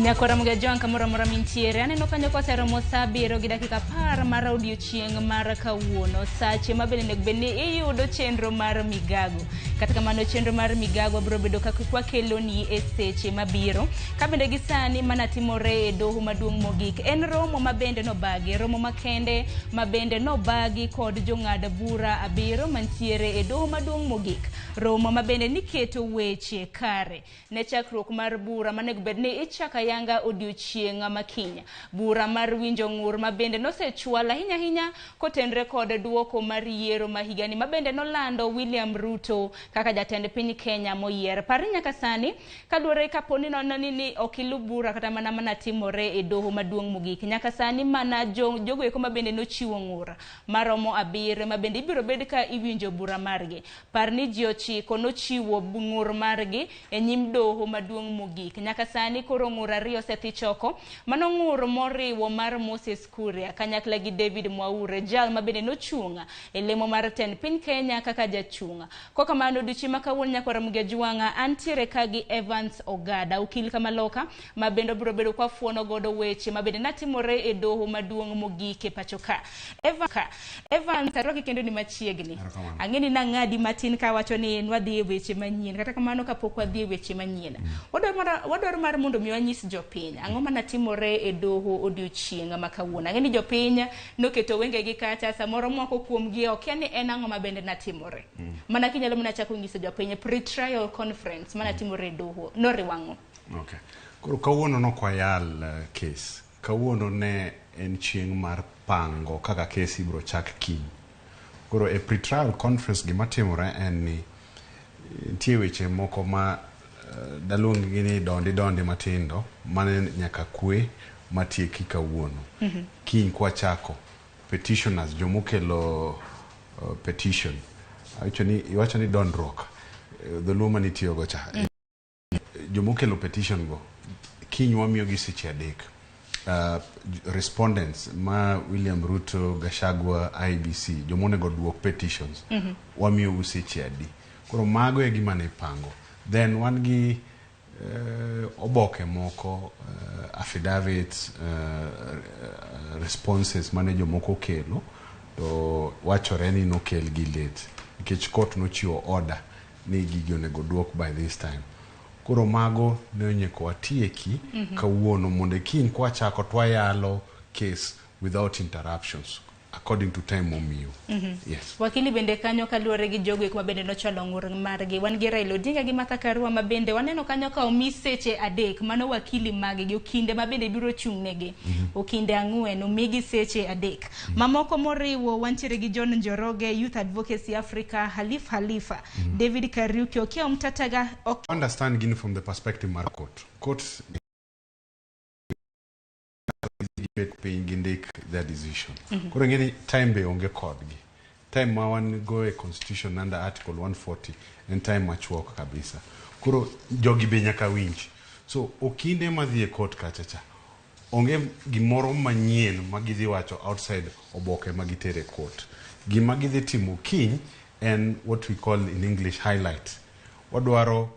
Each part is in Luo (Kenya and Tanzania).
Nyakora Mugejwang' kamoro amora mintiere. Aneno kanyo koseromo saa 7 gi dakika 10 mar odiochieng' mar kawuono. Sache ma bende onego bed ni iyudo chenro mar migago. Kata kamano chenro mar migago biro bedo kaka kwakeloni e seche mabiro. Ka bende gi sani mana timore e doho maduong' mogik en romo ma bende nobagi, romo makende ma bende nobagi kod jong'ad bura 7 mantiere e doho maduong' mogik. Romo ma bende niketo weche kare ne chakruok mar bura manego bed ni ichako ayanga odiochieng' ma kiny. Bura mar winjo ng'ur ma bende nosechwal ahinya ahinya kotenre kod duoko mar yiero ma higani ma bende nolando William Ruto kaka jatend piny Kenya moyier. Par ni nyaka sani kaluwore kapo ni nono ni ok iluw bura kata mana mana timore e doho maduong' mogik. Nyaka sani mana jogo eko ma bende nochiwo ng'ur maromo 7 ma bende ibiro bed ka iwinjo bura margi. Par ni ji 9 nochiwo ng'ur margi e nyim doho maduong' mogik. Nyaka sani koro ng'ur 2 osethi choko. Mano ng'ur moriwo mar Moses Kuria kanyakla gi David Mwaure, jal ma bende nochung' e lemo mar tend piny Kenya kaka jachung'. Kokamano odiochieng' ma kawuono nyakwara Mugejwang'a antiere ka gi Evans Ogada, okil kamaloka ma bende obiro bedo kwa fuono godo weche ma bende natimore e doho maduong' mogik e pacho ka. Evans, arwaki kendo ni machiegni. Ang'e ni nang'adi matin kawacho ni nwadhi e weche manyien. Kata kamano kapok wadhi e weche manyien. Wadwaro mar mondo mi wanyis jopiny ang'o manatimore e doho odiochieng' ma kawuono. Ang'e ni jopiny noketo wengegi kacha, samoro moko kuomgi okia ni en ang'o ma bende natimore. Mana kinyalo mana chako nyiso jopiny pre-trial conference manatimore e doho noriwo ang'o? Okay. Koro kawuono nokwayal case. Kawuono ne en chieng' mar pango kaka case ibiro chak kiny. Koro e pre-trial conference gima timore en ni nitie weche moko ma daluong gi ni dondi dondi matindo mane nyaka kwe matieki kawuono. Kiny kwachako petitioners jomokelo petition iwacho ni dondruok dholuo manitiyo go cha. Jomokelo petition go kiny wamiyo gi seche 3. Respondents ma William Ruto, Gachagua, IEBC jomonego duok petitions wamiyo u seche adi. Koro mago e gima ne ipango. Then wan gi oboke moko, affidavits, responses mane jomoko okelo to wachore ni nokel gi late nikech court nochiwo order ni gigi onego duok by this time. Koro mago ne onego watieki kawuono mondo kiny kwachako to wayalo case without interruptions according to time momiyo. Yes. Wakili bende kanyo kaluwore gi jogo eko ma bende nochwalo ng'ur margi. Wan gi Raila Odinga gi Martha Karua ma bende waneno kanyo ka omi seche 3 mano wakili mag gi okinde ma bende biro chung' negi. Okinde 4 omigi seche 3. Mamoko moriwo wantiere gi John Njoroge, Youth Advocacy Africa, Halif Halifa, David Kariuki, Okiya Omtataga, Understand gini from the perspective mar court. Court gibet piny gindik their decision. Koro ing'e ni time be onge kodgi. Time ma wan go e constitution under article 140 en time machuok kabisa. Koro jogi be nyaka winj. So okinde madhi e court kacha cha onge gimoro manyien ma gidhi wacho outside oboke ma gitere e court. Gima gidhi timo kiny en what we call in English highlight. Wadwaro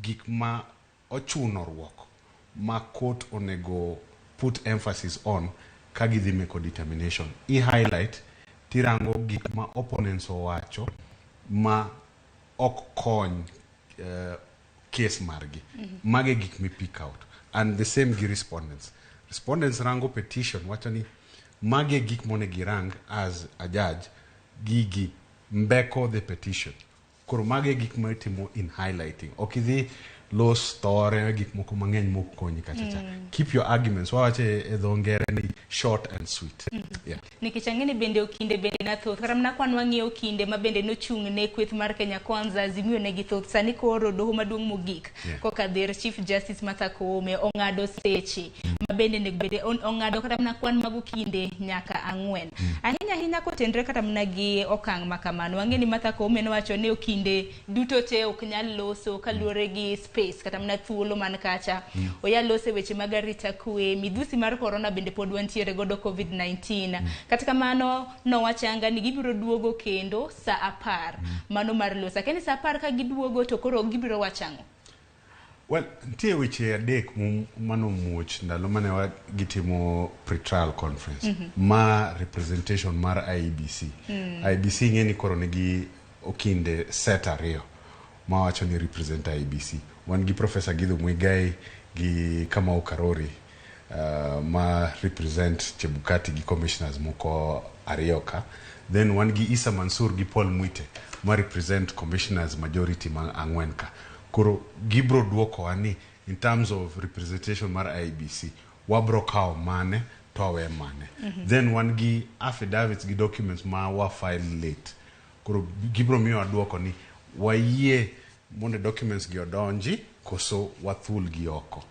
gik ma ochuno ruok ma court onego put emphasis on ka gidhi meko determination. I highlight tirango gik ma opponents owacho ma ok kony case margi. Mage gik mi pick out. And the same gi respondents. Respondents rango petition wacho ni mage gik monego irang as a judge gigi mbeko the petition. Koro mage gik ma itimo in highlighting. Ok idhi los thore gik moko mang'eny mok konyi kacha cha. Keep your arguments. Wawacho e dho ngere ni short and sweet. Yeah. Nikech ang'e ni bende okinde bende nathoth kata mana kwan wang'iyo okinde ma bende nochung' ne kweth mar Kenya Kwanza, Azimio ne githoth. Sani koro doho maduong' mogik koka dher Chief Justice Martha Koome ong'ado seche ma bende onego bede ong'ado kata mana kwan mag okinde nyaka 4. Ahinya ahinya kotenre kata mana gi okang' ma kamano. Wang'e ni Martha Koome nowacho ni okinde duto te ok nyal loso kaluwore gi space kata mana thuolo man kacha. Oya loso e weche mag arita kwe, midhusi mar corona bende pod wantiere godo COVID-19. Kata kamano nowachanga ni gibiro duogo kendo saa 10. Mano mar loso. Akia ni saa 10 ka giduogo to koro gibiro wacho ang'o? Well, nitie weche adek manomuoch ndalo mane gitimo pre-trial conference ma representation mar IEBC. IEBC ing'e ni koro nigi okinde set ariyo mawacho ni represent IEBC. Wan gi Professor Githu Muigai gi Kamau Karori ma represent Chebukati gi commissioners moko ariyo ka. Then wan gi Issa Mansour gi Paul Muite ma represent commissioners majority ma ang'wen ka. Koro gibro duokowa ni in terms of representation mar IEBC wabro kawo mane to awe mane. Then wan gi affidavits gi documents ma wa file late. Koro gibro miyowa duoko ni wayie mondo documents gi odonji koso wathul gi oko.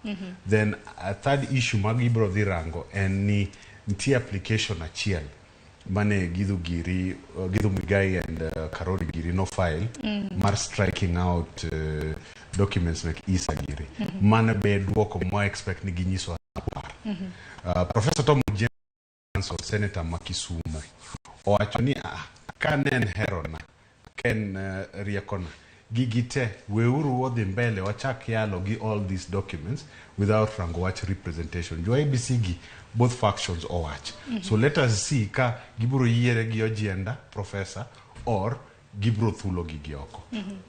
Then a third issue ma gibro dhi rango en ni nitie application achiel mane Githu Muigai and Karori Giri no file mar striking out documents mek Issa Giri. Mano be duoko ma expect ni ginyiso apar. Professor Tom Ojienda, senator ma Kisumu, owacho ni ka ne en herona, ka en riekona, gigi te weuru odhi mbele wachak yalo gi all these documents without rango wach representation. Jo IEBC gi both factions owach. So let us see ka gibiro yiere gi Ojienda, professor, or gibiro thulo gigi oko.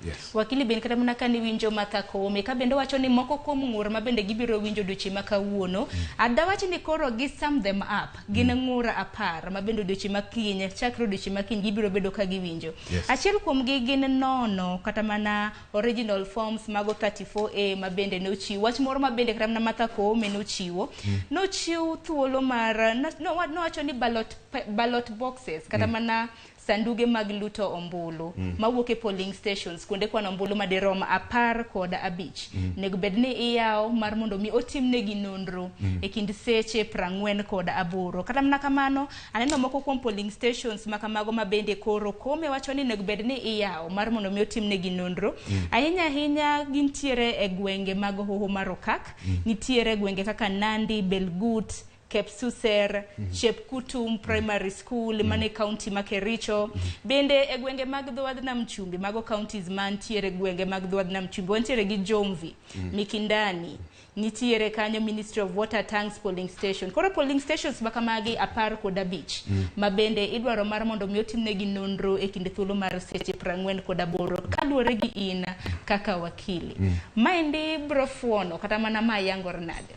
Yes. Wakili bende kata mana ka niwinjo Martha Koome ka bende wacho ni moko kuom ng'ur ma bende gibiro winjo odiochieng' ma kawuono adawach ni koro gi sum them up gin ng'ur 10 ma bende odiochieng' ma kiny chakre odiochieng' ma kiny gibiro bedo ka giwinjo. Achiel kuom gi gin nono kata mana original forms mago 34A ma bende nochiw. Wach moro ma bende kata mana Martha Koome nochiwo. Nochiw thuolo mar nowacho ni ballot boxes kata mana sanduge mag luto ombulu mawuok e polling stations kuonde kwano ombulu madirom 15 nego bed ni iyawo mar mondo mi otimnegi nonro e kind seche 48. Kata mana kamano aneno moko kuom polling stations makamago ma bende koro Koome wacho ni onego bed ni iyawo mar mondo mi otimnegi nonro. Ahinya ahinya gintiere e gwenge mag Hoho mar Okak, nitiere gwenge kaka Nandi, Belgut, Kepsuser, Chepkutum Primary School mane county ma Kericho. Bende e gwenge mag dho wadh Nam Chumbi, mago counties mantiere gwenge mag dho wadh Nam Chumbi, wantiere gi Jomvi, Mikindani, nitiere kanyo Ministry of Water Tanks polling station. Koro polling stations makamagi 15 ma bende idwaro mar mondo mi otimnegi nonro e kind thuolo mar seche 48 kaluwore gi in kaka wakili. Maendi bro fuono kata mana ma yangore nade?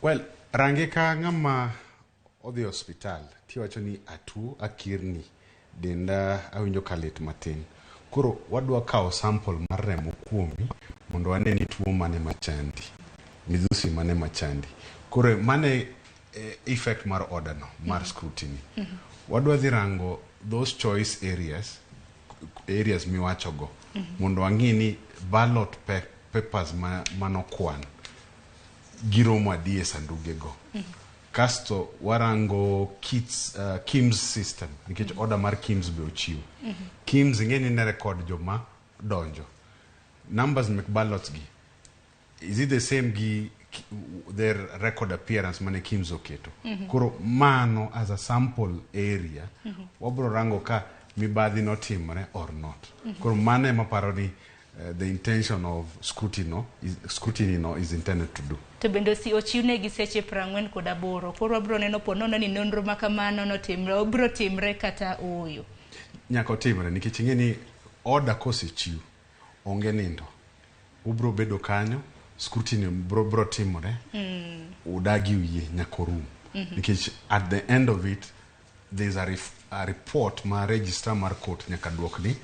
Well, range ka ng'ama odhi e osiptal tiwacho ni atuo akirni denda awinjo ka lit matin. Koro wadwa kawo sample mar remo kuomi mondo wane ni tuo mane machandi, midhusi mane machandi. Koro mane effect mar order no mar scrutiny. Wadwa dhi rango those choice areas miwachogo mondo wang'i ni ballot papers manokwan giromo adi e sanduge go. Kasto warango kits, KIEMS system nikech order mar KIEMS be ochiw. KIEMS ing'e ni ne record joma donjo. Numbers mek ballots gi is it the same gi their record appearance mane KIEMS oketo? Koro mano as a sample area wabro rango ka mibadhi notimre or not. Koro mano ema paro ni the intention of scrutiny no is intended to do. To bende ochiwnegi seche 48 koro wabro neno po nono ni nonro ma kamano notimre obro timre kata ooyo. Nyaka otimre nikech ing'e ni order kosechiw onge nindo. Ubro bedo kanyo, scrutiny bro timore, udagi uyie nyaka orum. Nikech at the end of it there's a report ma registrar mar court nyaka duok ni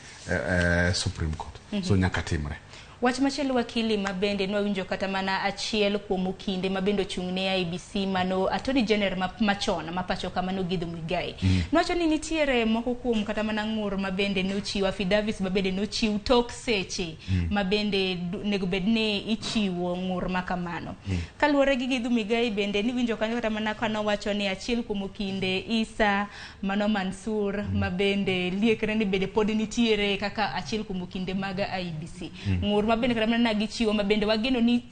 Supreme Court. So nyaka timre. Wach machielo wakili ma bende nwawinjo kata mana achiel kuom okinde ma bende ochung' ne IEBC mano Attorney General machon ma pacho ka mano Githu Muigai. Nowacho ni nitiere moko kuom kata mana ng'ur ma bende nochiw affidavits ma bende nochiw tok seche ma bende nego bed ni ichiwo ng'ur ma kamano. Kaluwore gi Githu Muigai bende niwinjo kanyo kata mana kanowacho ni achiel kuom okinde Issa mano Mansour ma bende liekre ni bende pod nitiere kaka achiel kuom okinde mag IEBC. Ng'ur ma ma bende kata mana gichiwo ma bende wageno ni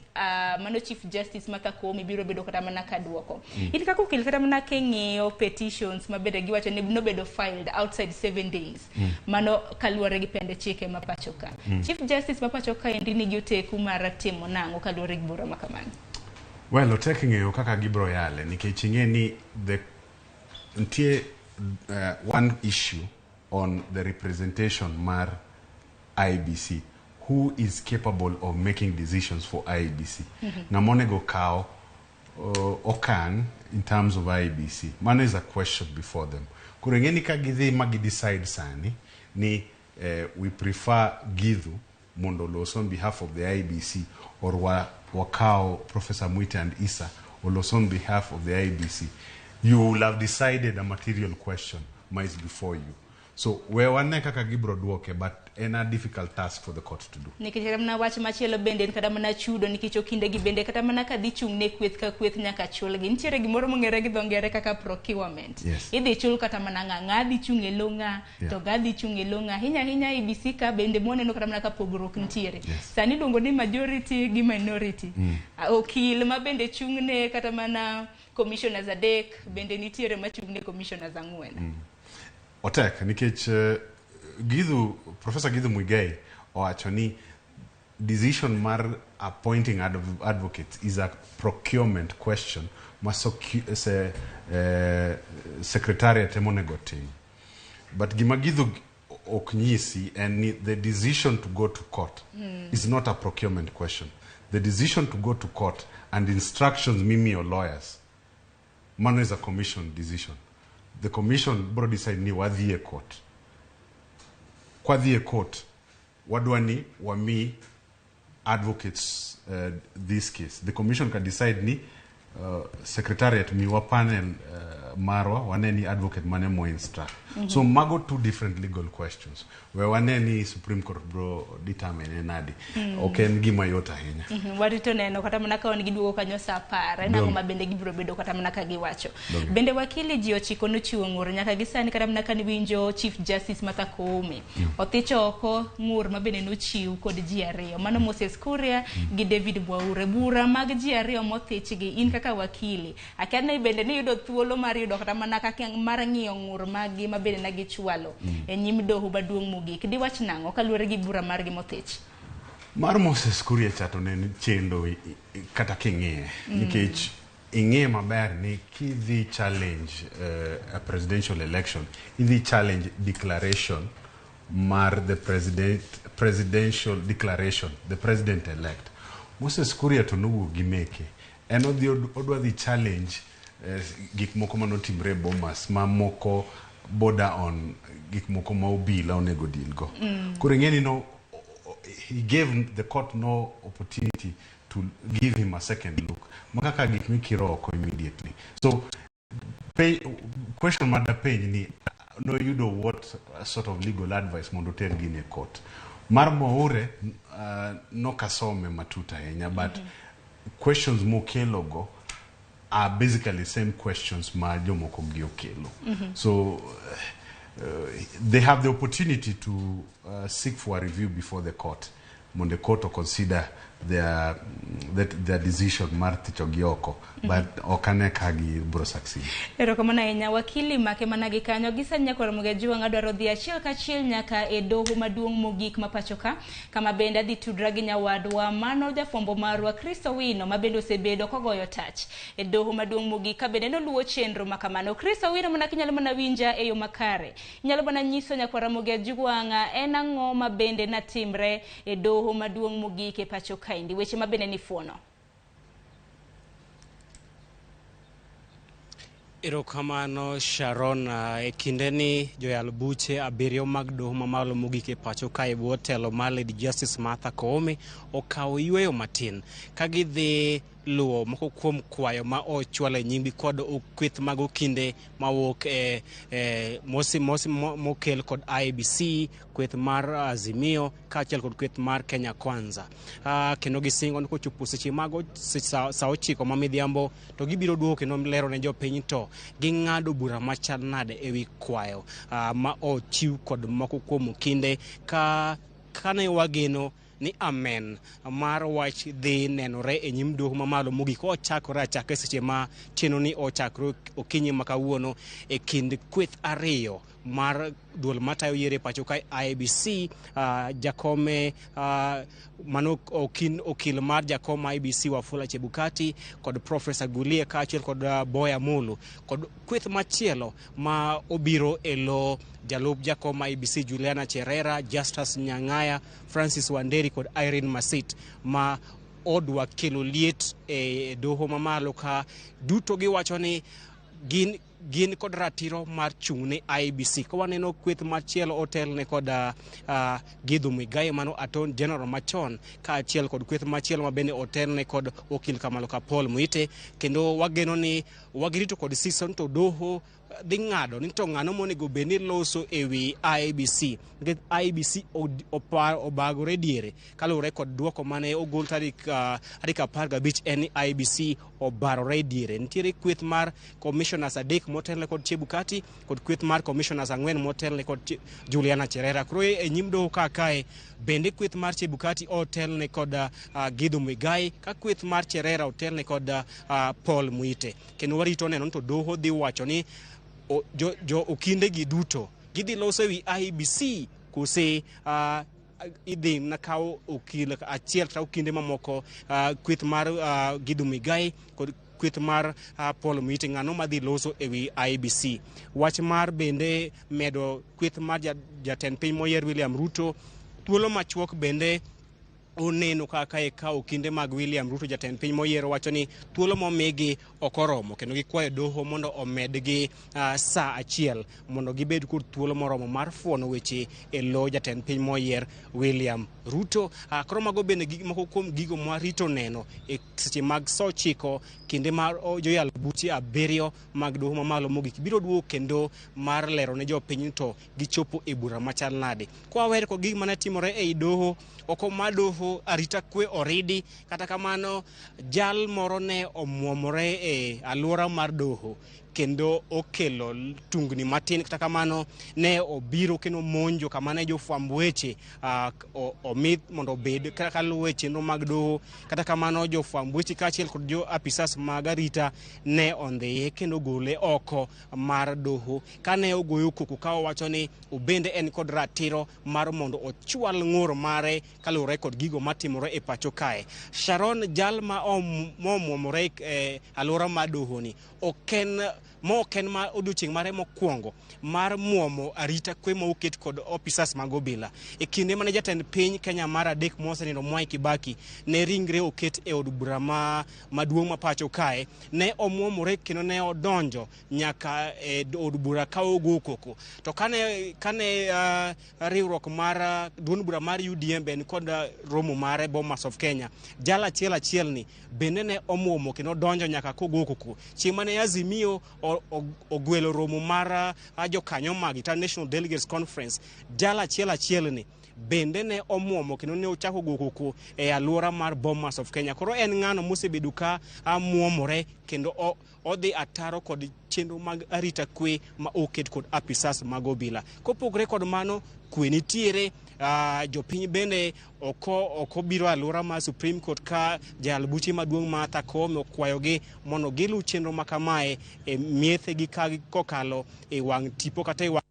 mano Chief Justice Martha Koome biro bedo kata mana ka duoko. In kaka okil kata mana king'iyo petitions ma bende giwacho ni nobedo filed outside 7 days, mano kaluwore gi pende chike ma pacho ka. Chief Justice ma pacho ka endi nigi oteku mar timo nang'o kaluwore gi bura ma kamano? Well, otek ng'eyo kaka gibro yale nikech ing'e ni the nitie one issue on the representation mar IEBC, who is capable of making decisions for IEBC, ng'ama onego kaw okang' in terms of IEBC. Mano is a question before them. Koro ing'e ni ka gidhi ma gidecide sani ni we prefer Githu mondo olos on behalf of the IEBC or wakaw Professor Mwite and Issa olos on behalf of the IEBC, you will have decided a material question ma is before you. So we wane kaka gibro duoke, but en a difficult task for the court to do. Nikech kata mana wach machielo bende en kata mana chudo, nikech okindegi bende kata mana kadhi chung' ne kweth ka kweth nyaka chulgi. Nitiere gimoro mong'ere gi dho ngere kaka procurement. Idhi chul kata mana ng'a, ng'a dhi chung' e lo ng'a, to ng'a dhi chung' e lo ng'a. Ahinya ahinya IEBC ka bende mwaneno kata mana ka pogruok nitiere. Sani iluongo ni majority gi minority. Okil ma bende chung' ne kata mana commissioners adek bende nitiere machung' ne commissioners ang'wen. Otek nikech Githu, Professor Githu Muigai owacho ni decision mar appointing advocates is a procurement question ma secretariat ema onego tim. But gima Githu ok nyisi en ni the decision to go to court is not a procurement question. The decision to go to court and instructions mimiyo lawyers, mano is a commission decision. The commission bro decide ni wadhi e court. Kwadhi e court, wadwa ni wami advocates this case. The commission can decide ni secretariat miwa panel marwa wane ni advocate mane mo instruct. So mago two different legal questions. We wane ni Supreme Court bro determine en nadi. Ok en gima yot ahinya. Warito neno kata mana ka wan gi duogo kanyo sa 10 en ang'o ma bende gibiro bedo kata mana ka giwacho. Bende wakili ji ochiko nochiwo ng'ur nyaka gi sani kata mana ka niwinjo Chief Justice Martha Koome othicho oko ng'ur ma bende nochiw kod ji ariyo, mano Moses Kuria gi David Mwaure. Bura mag ji ariyo mothichgi, in kaka wakili akia ni bende niyudo thuolo mar yudo kata mana kaka mar ng'iyo ng'ur maggi ma bende ne gichwalo e nyim doho maduong' mogik, diwach nang'o kaluwore gi bura margi mothich? Mar Moses Kuria cha to ne en chendo kata king'iye nikech ing'e maber ni kidhi challenge a presidential election, idhi challenge declaration mar the president, presidential declaration, the president elect. Moses Kuria to nowuok gi meke en odhi odwa dhi challenge gik moko manotimre e Bomas ma moko border on gik moko ma obila onego deal go. Koro ing'e ni no he gave the court no opportunity to give him a second look ma kaka gik mikiro oko immediately. So question madapenj ni noyudo what sort of legal advice mondo oter gini e court. Mar Mwaure nokasome matut ahinya, but questions mokelogo are basically same questions ma jomoko gi okelo. So they have the opportunity to seek for a review before the court mondo the court to consider their decision mar thicho gi oko, but ok ane ka gi bro succeed. Erokamano ahinya wakili make mana gi kanyo. Gi sani nyakwar Mugajuang' adwaro dhi achiel kachiel nyaka e doho maduong' mogik ma pacho ka, kama bende adhi tudra gi nyawadwa mano jafwambo marwa Chris Owino ma bende osebedo kogoyo tach e doho maduong' mogik ka bende noluwo chenro ma kamano. Chris Owino, mana kinyalo mana winja e yo makare, inyalo mana nyiso nyakwar Ramogi Ajwang' en ang'o ma bende natimre e doho maduong' mogik e pacho kaendi, weche ma bende nifuono? Erokamano, Sharon. E kindeni joyal buche abiriyo mag doho mamalo mogik e pacho ka e bwo telo mar Lady Justice Martha Koome okawo yweyo matin ka gidhi luwo moko kuom kwayo ma ochwal e nyimgi kod kweth mag okinde mawuok e mosi mosi mokel kod IEBC, kweth mar Azimio kaachiel kod kweth mar Kenya Kwanza. Kendo gisingo ni kochopo seche mag sa 9 ma midhiambo to gibiro duogo kendo lero ne jopiny to ging'ado bura machal nade ewi kwayo ma ochiw kod moko kuom okinde ka kane wageno. ni amen mar wach dhi nenore e nyim doho mamalo mogik ochakore achaka e seche ma chenro ni ochakore okinyi ma kawuono e kind kweth ariyo mar duol matayo yiero e pacho kae IEBC. Jakome mano okil mar jakom IEBC Wafula Chebukati kod Professor Gulia kaachiel kod Boya Mulu kod kweth machielo ma obiro e lo jalup jakom IEBC Juliana Cherera, Justus Nyang'aya, Francis Wanderi kod Irene Masit ma odwa kelo liet e doho mamalo ka duto giwacho ni gin kod ratiro mar chung' ne IEBC. Ka waneno kweth machielo otelne kod Githu Muigai mano Attorney General machon kaachiel kod kweth machielo ma bende otelne kod okil Kamalo ka Paul Muite, kendo wageno ni wagirito kod season to doho dhi ng'ado ni to ng'ano monego bed ni loso ewi IEBC, nikech IEBC obagore diere kaluwore kod duoko mane ogol tarik 15 en ni IEBC obarore diere. Nitiere kweth mar commissioners 3 motelne kod Chebukati kod kweth mar commissioners 4 motelne kod Juliana Cherera. Koro e nyim doho ka kae bende kweth mar Chebukati otelne kod Githu Muigai ka kweth mar Cherera otelne kod Paul Muite. Kendo warito neno to doho dhi wacho ni jo okinde gi duto gidhi loso ewi IEBC kose idhi na kawo okil achiel kata okinde mamoko, kweth mar Githu Muigai kod kweth mar Paul Muite, ng'ano madhi loso ewi IEBC. Wach mar bende medo kweth mar jatend piny moyier William Ruto thuolo machuok bende oneno kaka e ka okinde mag William Ruto jatend piny moyier wacho ni thuolo momigi ok oromo kendo gikwayo doho mondo omedgi saa achiel mondo gibed kod thuolo moromo mar fuono weche e lo jatend piny moyier William Ruto. Koro mago bende moko kuom gigo mwarito neno e seche mag saa 9 kinde mar joyal buche 7 mag doho mamalo mogik biro duogo kendo mar lero ne jopiny to gichopo e bura machal nade. Kwa wer kod gik mane timore ei doho oko ma doho arita kwe oridi, kata kamano jal moro ne omuomore e alwora mar doho kendo okelo tungni matin, kata kamano ne obiro kendo monjo kama ne jofwamb weche omi mondo obed kaka luwe chenro mag doho. Kata kamano jofwamb weche kaachiel kod jo apisas mag arita ne ondhiye kendo gole oko mar doho kane ogoyo koko ka owacho ni obende en kod ratiro mar mondo ochwal ng'ur mare kaluwore kod gigo matimore e pacho kae. Sharon, jal ma omuomore e alwora mar doho ni ok en ma odiochieng' mare mokwongo mar muomo arita kwe ma oket kod officers mag obila. E kinde mane jatend piny Kenya mar 3 mosenindo Mwai Kibaki ne ringre oket e od bura maduong' ma pacho kae, ne omuomore kendo ne odonjo nyaka e od bura ka ogo koko. To kane riwruok mar duond bura mar UDM ben kod romo mare Bomas of Kenya, jal achiel achiel ni bende ne omuomo kendo odonjo nyaka kogo koko. Chieng' mane Azimio ogwelo romo mar jokanyo mag International Delegates Conference, jal achiel achiel ni bende ne omuomo kendo ne ochako go koko e alwora mar Bomas of Kenya. Koro en ng'ano mosebedo ka muomore kendo odhi ataro kod chenro mag arita kwe ma oket kod apisas mag obila. Kopogore kod mano, kwe nitiere, jopiny bende ok obiro alwora mar Supreme Court ka jayal buche maduong' Martha Koome okwayogi mondo giluw chenro ma kamae e miethegi ka kokalo e wang' tipo kata e wang'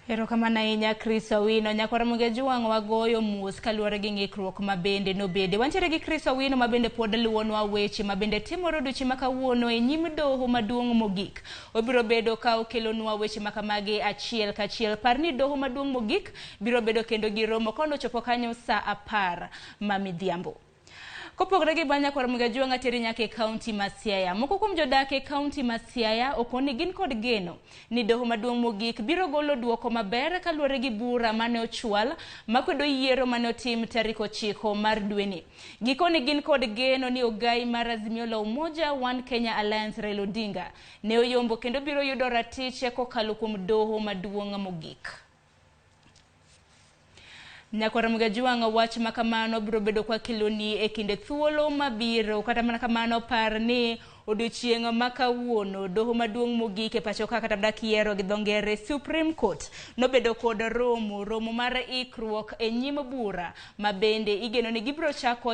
Erokamano ahinya Chris Owino. Nyakwar Mugejuang' wagoyo mos kaluwore gi ng'ikruok ma bende nobede. Wantiere gi Chris Owino ma bende pod luwonwa weche ma bende timore odiochieng' ma kawuono e nyim doho maduong' mogik. Obiro bedo ka okelonwa weche ma kamagi achiel kachiel. Par ni doho maduong' mogik biro bedo kendo gi romo kono chopo kanyo saa 10 ma midhiambo. Kopogore gi banya kwar Mugejuang' ateri nyaka e kaunti ma Siaya. Moko kuom jodak e kaunti ma Siaya okoni gin kod geno ni doho maduong' mogik biro golo duoko maber kaluwore gi bura mane ochwal makwedo yiero mane otim tarik 9 mar dweni. Gikoni gin kod geno ni ogai mar Azimio la Umoja One Kenya Alliance Raila Odinga ne oyombo kendo biro yudo ratiche kokalo kuom doho maduong' mogik. Nyakwar Mugejuang' wach makamano biro bedo kwa keloni e kinde thuolo mabiro. Kata mana kamano, par ni Odiochieng' ma kawuono, doho maduong' mogik e pacho ka kata dakiero gi dho ngere Supreme Court nobedo kod romo mar ikruok e nyim bura ma bende igeno ni gibiro chako.